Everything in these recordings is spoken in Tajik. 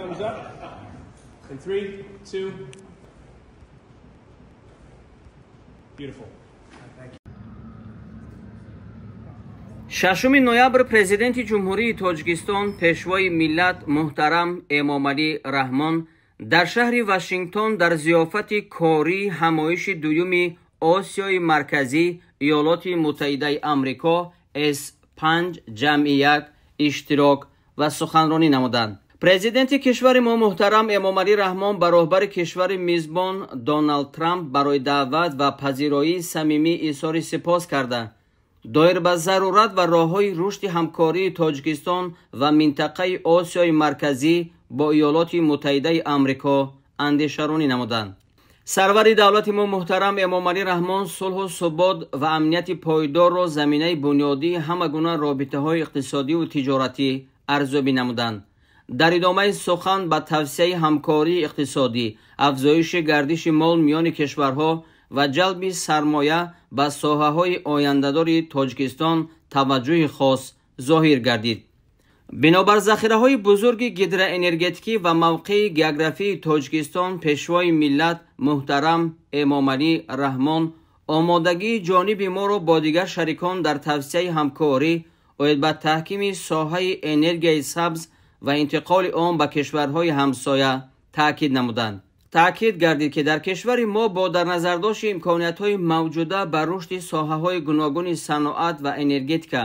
Thumbs up. In 3, 2. Beautiful. 6 ноябр Президенти Ҷумҳурии Тоҷикистон, Пешвои миллат муҳтарам Эмомалӣ Раҳмон дар шаҳри Вашингтон дар зиёфати кории ҳамоиши дуюми Осиёи Марказӣ Иёлоти Муттаҳидаи Амрико С5 ҷамъи 1 иштирок ва суханронӣ намуданд. Президенти кишвари мо муҳтарам Эмомалӣ Раҳмон ба роҳбари кишвари мизбон Доналд Трамп барои даъват ва пазироии самимӣ изҳори сипос карда, доир ба зарурат ва роҳҳои рушди ҳамкории Тоҷикистон ва минтақаи Осиёи Марказӣ бо Иёлоти Муттаҳидаи Амрико андешаронӣ намуданд. Сарвари давлати мо муҳтарам Эмомалӣ Раҳмон сулҳу субот ва амнияти пойдорро заминаи бунёдии ҳама гуна робитаҳои иқтисодиву тиҷоратӣ арзёбӣ намуданд. Дар идомаи сухан ба тавсияи ҳамкории иқтисодӣ, афзоиши гардиши мол миёни кишварҳо ва ҷалби сармоя ба соҳаҳои ояндадори Тоҷикистон таваҷҷӯҳи хос зоҳир гардид. Бинобар захираҳои бузурги гидроэнергетикӣ ва мавқеи географии Тоҷикистон, Пешвои миллат муҳтарам Эмомалӣ Раҳмон омодагии ҷониби моро бо дигар шарикон дар тавсияи ҳамкорӣ оид ба таҳкими соҳаи энергияи сабз ва интиқоли он ба кишварҳои ҳамсоя таъкид намуданд. Таъкид гардид, ки дар кишвари мо бо дар назардошти имкониятҳои мавҷуда ба рушди соҳаҳои гуногуни саноат ва энергетика,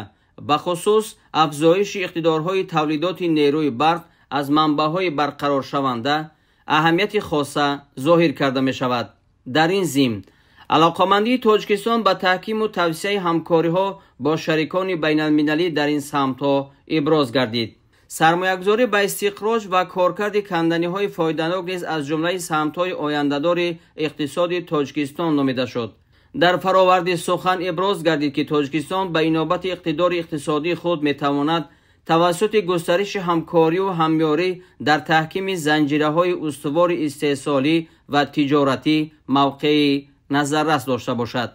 бахусус афзоиши иқтидорҳои тавлидоти нерӯи барқ аз манбаъҳои барқароршаванда аҳамияти хоса зоҳир карда мешавад. Дар ин зимн алоқамандии Тоҷикистон ба таҳкиму тавсияи ҳамкориҳо бо шарикони байналмилалӣ дар ин самтҳо иброз гардид. Сармоягузорӣ ба истиқроҷ ва коркарди канданиҳои фоиданок низ аз ҷумлаи самтҳои ояндадори иқтисоди Тоҷикистон номида шуд. Дар фароварди сухан иброз гардид, ки Тоҷикистон ба инобати иқтидори иқтисодии худ метавонад тавассути густариши ҳамкорию ҳамёрӣ дар таҳкими занҷираҳои устувори истеҳсолӣ ва тиҷоратӣ мавқеи назаррас дошта бошад.